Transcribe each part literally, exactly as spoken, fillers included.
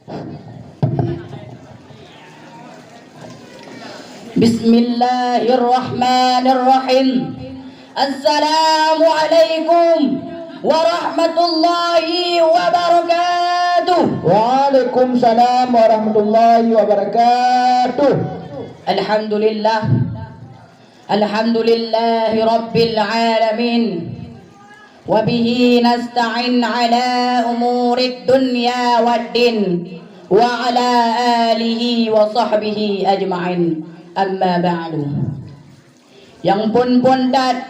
Bismillahirrahmanirrahim. Assalamualaikum warahmatullahi wabarakatuh. Waalaikumsalam warahmatullahi wabarakatuh. Alhamdulillah. Alhamdulillahi rabbil alamin. Wa bihi nasta'in ala umurid dunya waddin. Wa ala alihi wa sahbihi ajma'in. Amma ba'du. Nyang phon-phon that,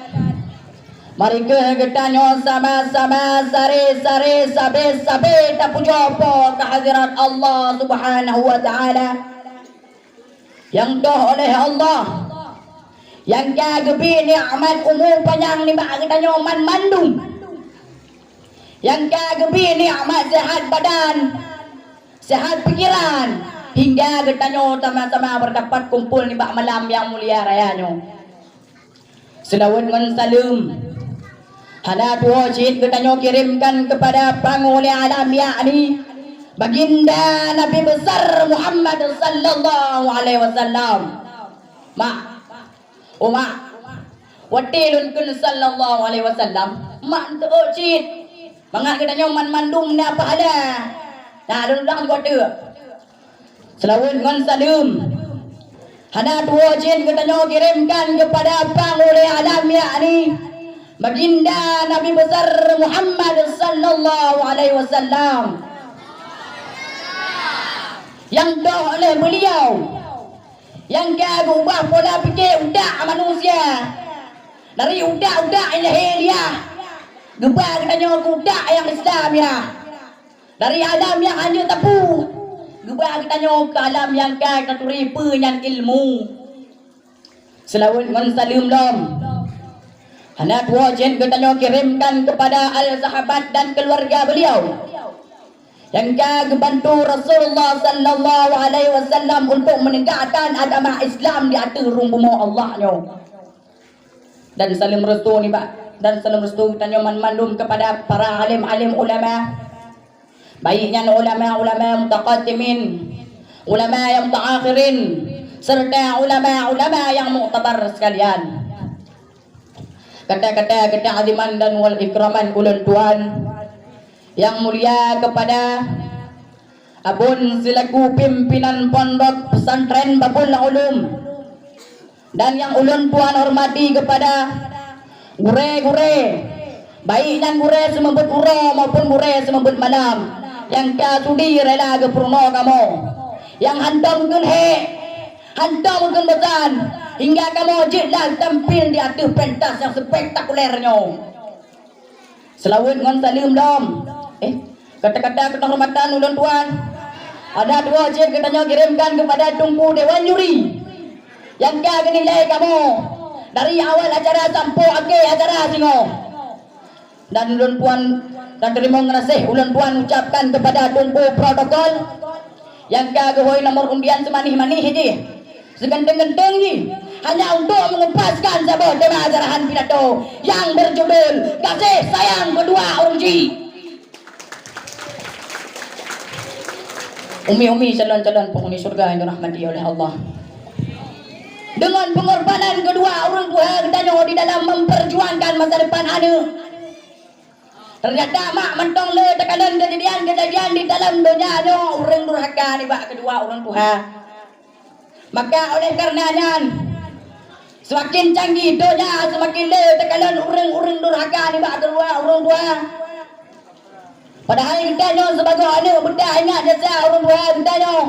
mari kheueh geutanyoe sama-sama, sare-sare, sabe-sabe tapujoe Po keuhadirat Allah Subhanahu wa Ta'ala, nyang toh oleh Allah, nyang ka geubri nikmat umu panyang nibak geutanyoe banmandum, nyang ka geubri nikmat sehat badan, sehat pikiran, hingga geutanyoe sama-sama beurdapat kumpul nibak malam nyang mulia raya nyoe. Seulaweuet ngon saleuem hana tuwoe cit geutanyoe kirémkan keupada Panghulée Alam, yakni Baginda Nabi Besar Muhammad sallallahu alaihi wasallam. Mak, oh mak, watée lôn kheun sallallahu alaihi wasallam, mak eunteuk cit. Mangat geutanyoe banmandum na pahala. Nah, lôn ulang sigoe teuk. Seulaweuet ngon saleuem hana tuwoe cit geutanyoe kirémkan keupada Panghulée Alam, yakni Baginda Nabi Besar Muhammad sallallahu alaihi wasallam, nyang toh oleh beuliau, nyang ka geuubah pola pike utak manusia dari utak-utak nyang jahiliah geuba geutanyoe keu utak nyang Islamiah. Dari alam nyang hanjeuet tapu, geuba geutanyoe keu alam nyang ka taturi peue nyan ilmu. Seulaweuet ngon saleuem lom hana tuwoe cit geutanyoe kirémkan keupada al sahabat dan keuluwarga beuliau, nyang ka geubantu Rasulullah sallallahu alaihi wasallam untuk meunegakkan agama Islam di ateueh rueng bumoe Allah nyoe. Dan saleuem restu nibak, dan saleuem restu geutanyoe banmandum keupada para alim-alim ulama, baik nyan ulama-ulama mutaqaddimin, ulama nyang mutaakhirin, serta ulama-ulama nyang muktabar sekalian. Kata-kata keutaziman dan wal ikraman ulôn tuan nyang mulia keupada Abon selaku pimpinan Pondok Pesantren Babul Ulum dan nyang ulôn tuan hormati keupada gurée-gurée, baik nyan gurée seumeubeuet uroe maupun gurée seumeubeuet malam, nyang ka sudi rela geupeurunoe kamoe, nyang hantom kheun hék, hantom kheun bosan, hingga kamoe jeuet lah tampil di ateueh pentas nyang spektakuler nyoe. Seulaweuet ngon saleuem lom. Eh, kata-kata keuhormatan ulôn tuan. Hana tuwoe cit geutanyoe kirémkan keupada Teungku Dewan Juri nyang ka geunilai kamoe dari awai acara sampoe akhé acara singoh. Dan ulôn tuan, dan teurimong geunaséh ulôn tuan ucapkan keupada Teungku Protokol nyang ka geuhôi nomor undian seumanih-manih jih, siganteng-ganteng jih, hanya untuk mengupaskan saboh tema sarahan pidato yang berjudul Kasih Sayang Keudua Ureueng Chik. Umi-umi, calon-calon penghuni syurga yang dirahmati oleh Allah. Deungon peungorbanan keudua ureueng tuha geutanyoe di dalam memperjuangkan masa depan aneuk, teunyata mak mantong le teukalon keujadian-keujadian di dalam donya nyoe ureueng durhaka nibak keudua ureueng tuha. Maka oleh kareuna nyan, seumaken canggih donya, seumaken le teukalon ureueng-ureueng durhaka nibak keudua ureueng tuha. Padahai geutanyoe sibagoe aneuk beutah ingat jasa ureueng tuha geutanyoe.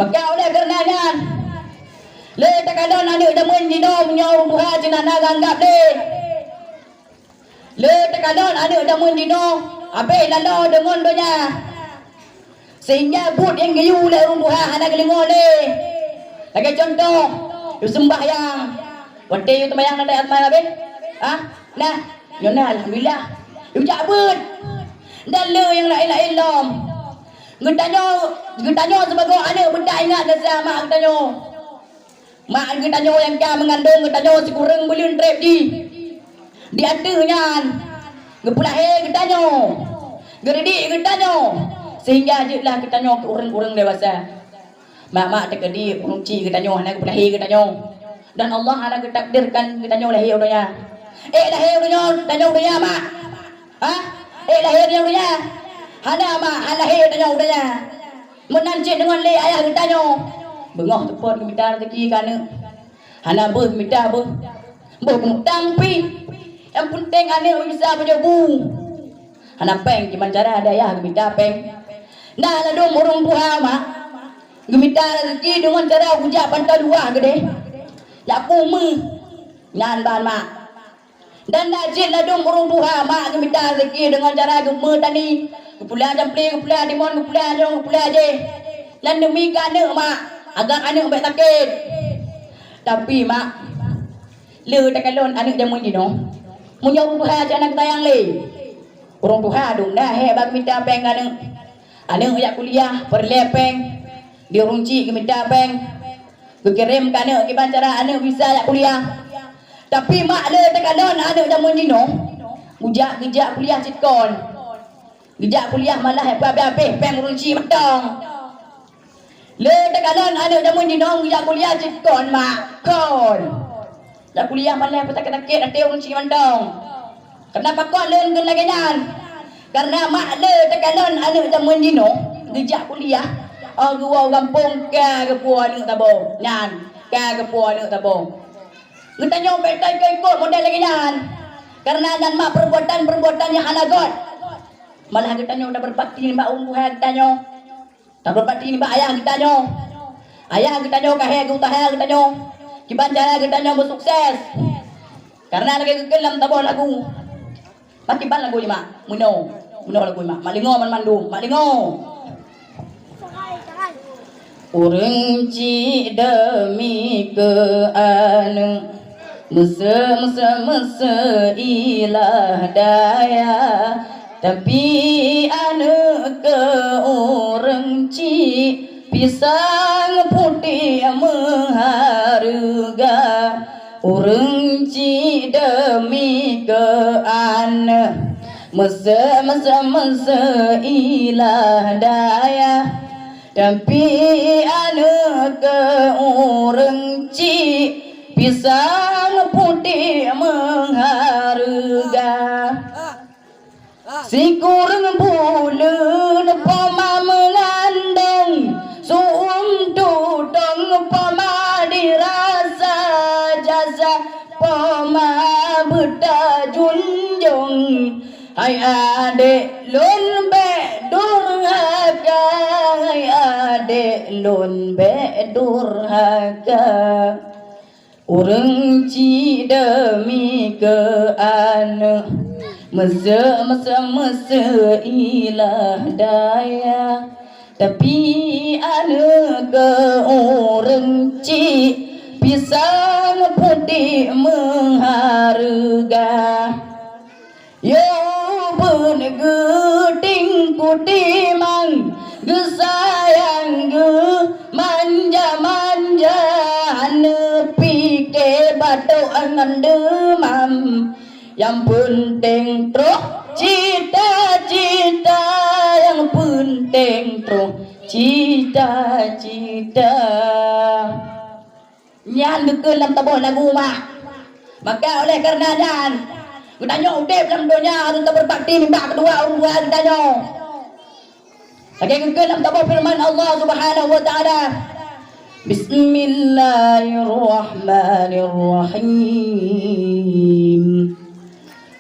Maka oleh kareuna nyan, le teukalon aneuk jameun jinoe meunyoe ureueng tuha cit hana geuanggab lé. Le teukalon aneuk jameun jinoe habéh laloe deungon donya, sehingga buet nyang geuyue lé ureueng tuha hana geudeungoe lé. Lagée cuntoh, yue seumbahyang, watée yue teumayang na dayat teuma habéh? Ah, nah, nyoe na alhamdulillah. Yue jak beuet. Dan le nyang laén-laén lom. Geutanyoe, geutanyoe sibagoe aneuk beutah ingat geusa mak geutanyoe. Mak geutanyoe nyang ka meungandong geutanyoe sikureueng buleuen treb jih. Di ateueh nyan, geupeulahé geutanyoe, geuridik geutanyoe, Sehingga jeuetlah geutanyoe keu ureuëng-ureuëng dewasa. Mak-mak teukeudi ureuëng chik geutanyoe hana geupeulahé geutanyoe. Dan Allah hana geutakdirkan geutanyoe lahé u donya. Ék lahé u donya, tanyoe u donya, mak? Hah? Ék lahé tanyoe u donya? Hana, mak, hana lahé tanyoe u donya. Meunan cit deungon lé ayah geutanyoe. Beungoh teupot geumita rezeki keu aneuëk. Hana beuh mita beuh. Beuh mutang pih. Nyang peunteng aneuëk bisa pajoh bu. Hana péng, kiban cara dayah geumita péng. Na ladôm ureuëng tuha mak, geumita rezeki deungon cara geujak pantoe luwa keudeh. Jak kumeue. Nyan ban mak. Dan na cit ladôm ureuëng tuha mak geumita rezeki deungon cara geumeutani, geupulang jamplé, geupulang timon, geupulang anyong, geupulang jéh. Nyan deumi keu aneuëk mak, agar aneuëk bék sakét. Tapi mak, le takalon aneuëk jamén jinoe, meunyoe ureuëng tuha cit hana geusayang lé. Ureuëng tuha dum na hék bak mita péng keu aneuëk. Aneuëk jak kuliah peureulée péng, di ureuëng chik geumita péng, geukirém keu aneuëk kiban cara aneuëk bisa jak kuliah. Tapi mak le takalon aneuëk jamén jinoe, geujak, geujak kuliah cit kon. Geujak kuliah malah jak peuhabéh-habéh péng ureuëng chik mantong. Le takalon aneuëk jamén jinoe geujak kuliah cit kon mak, kon. Jak kuliah malah peutakét-takét até ureuëng chik mantong. Keunapa kon lôn kheun lagée nyan? Kareuna mak le takalon aneuëk jamén jinoe geujak kuliah, óh geuwoe u gampông ka geupuwoe aneuëk saboh. Nyan, ka geupuwoe aneuëk saboh. Geutanyoe bék taikot-ikot model lagée nyan. Kareuna nyan mak peurbuatan-peurbuatan nyang hana göt. Malah geutanyoe tabeubakti nibak ureuëng tuha geutanyoe. Tabeubakti nibak ayah geutanyoe. Ayah geutanyoe ka hék geuutaha geutanyoe. Kiban cara geutanyoe beusukses. Kareuna lagée geukheun lam saboh lagu. Mak kiban lagu nyan mak? Meunoe. Meunoe lagu nyan mak. Mak deungoe banmandum. Mak deungoe. Ureuëng chik deumi keu aneuëk, meuseu-meuseu, meuseu ilah daya. Tapi aneuëk keu ureuëng chik, pisang putéh meuhareuga. Ureuëng chik deumi keu aneuëk, meuseu-meuseu, meuseu ilah daya. Tapi aneuëk keu ureuëng chik, pisang putéh meuhareuga. Sikureueng buleuen poma meungandong, su'um tutong poma dirasa, jasa poma beutajunjong. Hai adék lôn bék durhaka, hai adék lôn bék durhaka. Ureuëng chik deumi keu aneuëk, meuseu-meuseu, meuseu ilah daya. Tapi aneuëk keu ureuëng chik, pisang putéh meuhareuga. Yo beuneugeuh tingku timang, geusayang geuh manja-manja, hana pike batok ngon deumam. Nyang peunteng troh cita-cita, nyang peunteng troh cita-cita. Nyan geukheun lam saboh lagu mak. Maka oleh kareuna nyan, geutanyoe udeb lam donya harôh tabeubakti nibak keudua ureuëng tuha geutanyoe. Lagée geukheun lam saboh feureuman Allah Subhanahu wa Taala, "Bismillahirrahmanirrahim.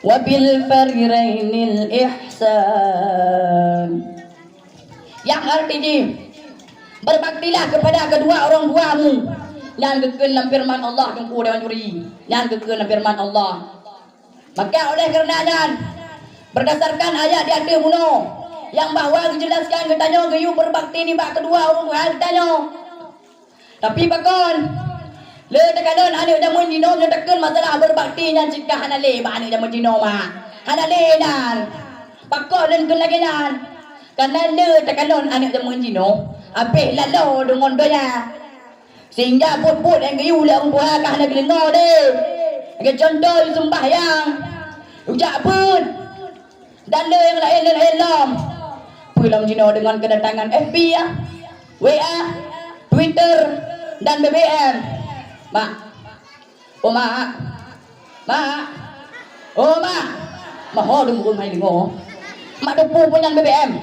Wa bil walidaini ihsan." Nyang arti jih, "Berbaktilah kepada kedua orang tuamu." Nyan geukheun lam feureuman Allah, Teungku Dewan Juri. Nyan geukheun lam feureuman Allah. Maka oleh kareuna nyan, berdasarkan ayat di ateueh bunoe, nyang bahwa geujelaskan geutanyoe geuyue berbakti nibak keudua ureuëng tuha geutanyoe. Tapi pakon? Le takalon aneuëk jamén jinoe nyoe takheun masalah berbakti nyan cit ka hana lé bak aneuëk jamén jinoe mak. Hana lé nyan. Pakon lôn kheun lagée nyan? Kareuna le takalon aneuëk jamén jinoe, abéh laloe deungon donya. Sehingga buet-buet nyang geuyue lé ureuëng tuha ka hana geudeungoe lé. Lagée cuntoh, yue seumbahyang, yue jak beuet, dan le nyang laén-laén lom. Lom jinoe deungon keudatangan F B ya, W A, Twitter, dan B B M. Mak. Oh, Mak. Mak. Oh, Mak. Maho dum ureueng hai deungoe. Mak teupeu peue nyan B B M?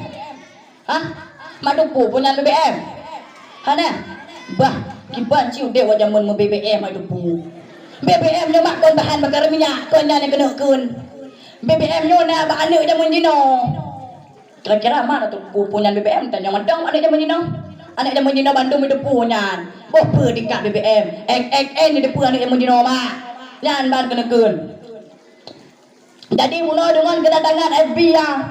Hah? Mak teupeu peue nyan B B M? Hana? Bah, kiban ci udeb watèe jameun meu-B B M hai teupeu. B B M nyoe mak kon bahan bakar minyak, kon nyan nyang keuneuk kheun. B B M nyoe na bak aneuk jameun jinoe. Kira-kira mak na teupeu peue nyan B B M, tanyong mantong aneuk jameun jinoe. Aneuk jameun jinoe bandum teupeu nyan. Boh peue tingkat B B M, X X N teupeu aneuk jameun jinoe mak. Nyan ban keuneuk kheun. Jadi bunoe deungon keudatangan F B ya.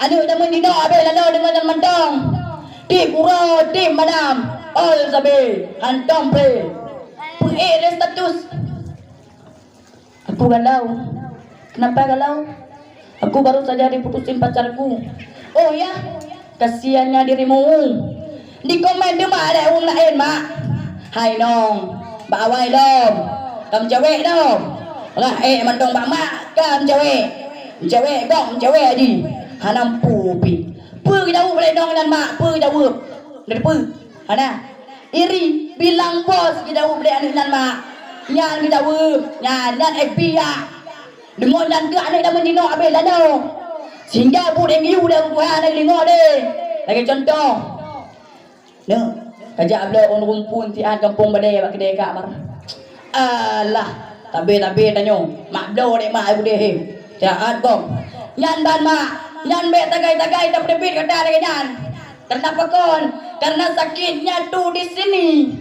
Aneuk jameun jinoe abéh laloe deungon nyan mantong. Tiep uroe, tiep malam, all sabe, hantom phé. Peuék lé status. Aku galau. Kenapa galau? Aku baru saja diputusin pacarku. Oh ya? Kasihannya dirimu. Di komen teuma ada ureueng laén, Mak. Hai nong, bak awai lom. Ka meucewek lom. Lah ék mantong bak mak, ka meucewek. Meucewek gok, meucewek jih. Hana mampu pih. Peue geujaweueb lé nong nyan, Mak? Peue geujaweueb? Dari peue? Hana. Iri, bilang bos geujaweueb lé aneuk nyan, Mak. Nyan geujaweueb. Nyan, nyan F B ya. Deungon nyan keuh aneuk jameun jinoe abéh laloe. Sehingga buet nyang geuyue lé ureueng tuha na geudeungoe deh. Lagèe cuntoh, neuk, kajak bloe ureueng rumpun siat gampông Balè bak keudè kak mar. Alah, tabe-tabe tanyoe, mak bloe dek mak ai udeh he. Siat gom. Nyan ban mak, nyan bèk tagai-tagai tapeuteubiet gata lagèe nyan. Karena pakon? Karena sakitnya tu di sini.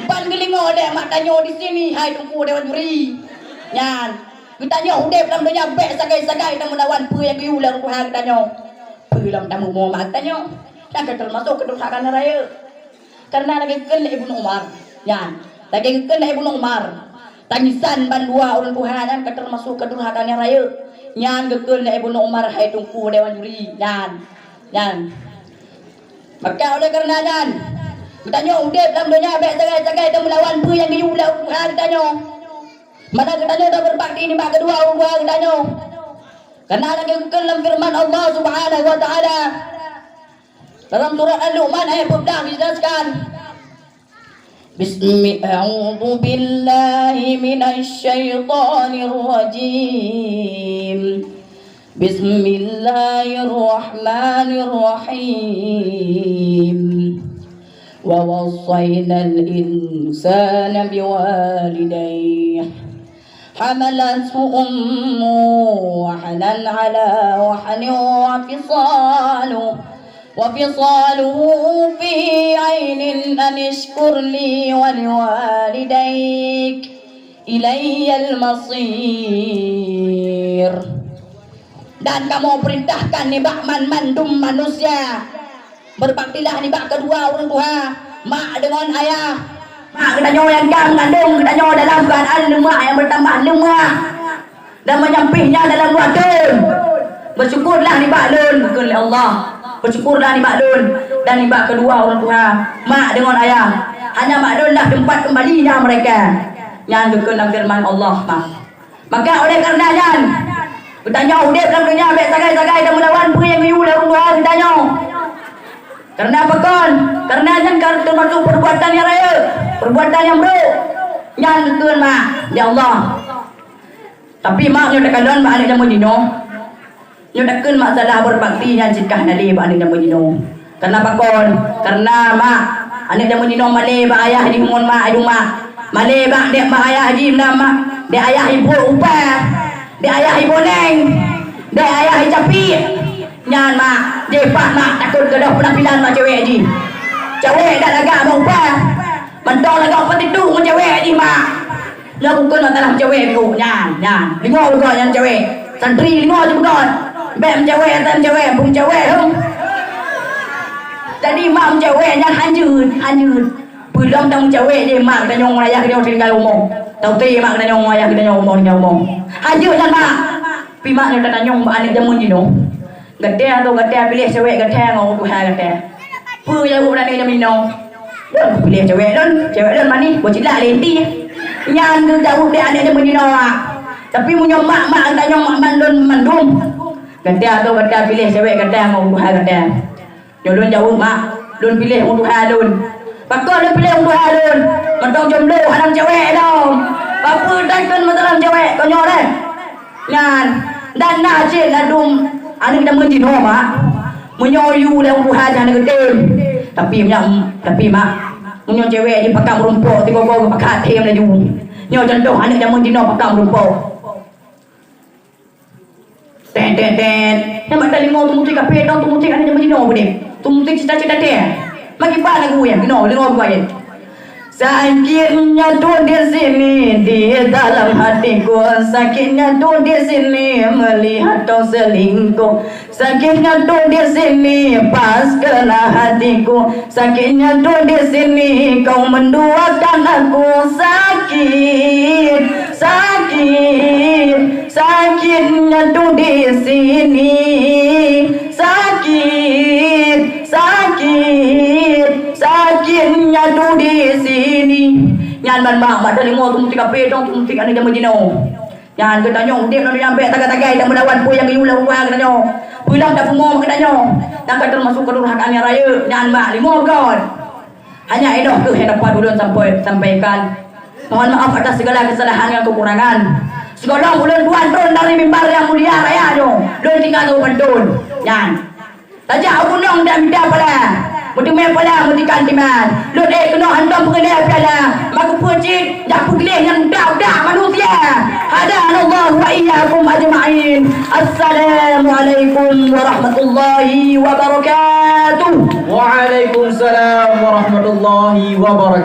Ban geulingoe dek mak tanyoe di sini, hai Teungku Dewan Juri. Nyan. Geutanyoe udeb lam donya bèk sagai-sagai tamulawan peue nyang geuyue lé Tuhan geutanyoe. Peue lom tamumoe mak geutanyoe, nyan ka teumasok keudurhakaan nyang rayeuk. Karena lagèe geukheun lé Ibnu Umar, nyan, lagèe geukheun lé Ibnu Umar, tangisan bandua ureueng tuha nyan ka teumasok keudurhakaan nyang rayeuk. Nyan geukheun lé Ibnu Umar, hai Teungku Dewan Juri, nyan, nyan. Maka oleh karena nyan, geutanyoe udeb lam donya bèk sagai-sagai tamulawan peue nyang geuyue lé Tuhan geutanyoe. Maka geutanyoe tabeubakti nibak keudua ureueng tuha geutanyoe. Karena lagèe geukheun lam feureuman Allah Subhanahu wa Taala dalam surat Al-Luqman ayat dua belas dijelaskan, Bismi-, a'udzu billahi minasy syaithanir rajim. Bismillahirrahmanirrahim. Wa wassaynal insana biwalidayhi hamalathu ummuhu wahnan ala wahnin wa fisaluhu, wa fisaluhu fi ainin anishkur li wa liwalidayk ilayyal masir. Dan kamoe peurintahkan nibak banmandum manusia, beubaktilah nibak keudua ureueng tuha, mak deungon ayah. Mak geutanyoe nyang ka meungandong geutanyoe dalam keuadaan leumak nyang beutambah leumak dan meunyampih nyan dalam dua thon. Beusyukurlah nibak lôn, geukheun lé Allah. Beusyukurlah nibak lôn dan nibak keudua ureueng tuha, mak deungon ayah. Hanya mak lôn lah teumpat keumbalinya meureka. Nyan geukheun lam feureuman Allah, mak. Maka oleh karena nyan, geutanyoe udeb lam donya bèk sagai-sagai tamulawan peue nyang geuyue lé ureueng tuha geutanyoe. Karena pakon? Karena nyan ka teumasok peurbuatan nyang rayeuk, peurbuatan nyang brôk. Nyan geukheun mak, ya Allah. Tapi mak, nyoe takalon bak aneuk jameun jinoe. Nyoe takheun masalah beubakti nyan cit ka hana lé bak aneuk jameun jinoe. Karena pakon? Karena mak, aneuk jameun jinoe malèe bak ayah jih ngon mak, aduh mak. Malèe bak dek, bak ayah jih, na mak. Dek ayah ibuet upah. Dek ayah iboneng. Dek ayah icapiek. Nyan mak, jipat mak takot keudroe peunampilan mak cewek jih. Cewek dak lagak bak upah. Mantong lagak upah titu ngon cewek jih mak. Nyoe bukon masalah meucewek, Teungku. Nyan, nyan. Lingoe bukon nyan meucewek. Santri lingoe sibeudôh. Bèk meucewek, asai meucewek, peue meucewek, heuh. Jadi mak meucewek nyan hanjeuet, hanjeuet. Peue lom tameucewek jih mak geutanyoe ngon ayah geutanyoe tinggai umoe. Tausé mak geutanyoe ngon ayah geutanyoe umoe tinggai umoe. Hanjeuet nyan mak. Pi mak nyoe tatanyong bak aneuk jameun jinoe. Gata atau gata piléh cewek gata ngon ureueng tuha gata? Peue nyang buet aneuk jameun jinoe? Lôn piléh cewek lôn, cewek lôn manis, beucilak lé inti. Nyan geujaweueb lé aneuk jameun jinoe, ah. Tapi meunyoe mak-mak geutanyoe mak mandum mandum, Gata tu gata piléh cewek gata ngon ureueng tuha gata. Nyoe lôn jaweueb, mak. Lôn piléh ureueng tuha lôn. Pakon lôn piléh ureueng tuha lôn? Mantong jomblo, hana cewek lom. Bapak takon masalah cewek, konyol deh. Nyan, dan na cit ladum aneuk jameun jinoe, mak. Meunyoe yue lé ureueng tuha jih hana geutem. Tapi nyan, tapi, mak, meunyoe cewek jih pakam rumpok, tiba-tiba geupakat them laju. Nyoe contoh aneuk jameun jinoe pakam rumpok. Tet, tet, tet. Nyan bak talingo tu mutik kape dong, tu mutik aneuk jameun jinoe beudeh. Tu mutik cita-cita teh. Magi ba lagu nyan, jinoe, deungo lagu nyan. Sakitnya tuh di sini, di dalam hatiku. Sakitnya tuh di sini, melihat kau selingkuh. Sakitnya tuh di sini, pas kena hatiku. Sakitnya tuh di sini, kau menduakan aku. Sakit, sakit, sakitnya tuh di sini. Sakit, sakit, sakitnya tuh di sini. Nyan ban bak, bak talingo tu mutik kape dong, tu mutik aneuk jameun jinoe. Nyan geutanyoe udeb lam dunia bèk tagai-tagai dan meulawan peue nyang geuyue lam rupa geutanyoe. Peue lam tapeumo geutanyoe. Nyang ka teumasuk keudurhakaan nyang rayeuk, nyan mak limoe kon. Hanya idoh keuh nyang dapat ulôn sampai, sampaikan. Mohon maaf atas segala kesalahan dan kekurangan. Sigohlom ulôn tuan turun dari mimbar nyang mulia raya nyoe, lôn tinggai keu pantôn. Nyan. Tajak u gunong dan mita pala. Meuteumé pala meutikan timan. Lôn ék keunoe hantom peugeulée piala. Maka peue cit jak peugleh nyang udak-udak manusia. Hadanallahu wa iyyakum ajma'in. Assalamualaikum warahmatullahi wabarakatuh. Waalaikumsalam warahmatullahi wabarakatuh.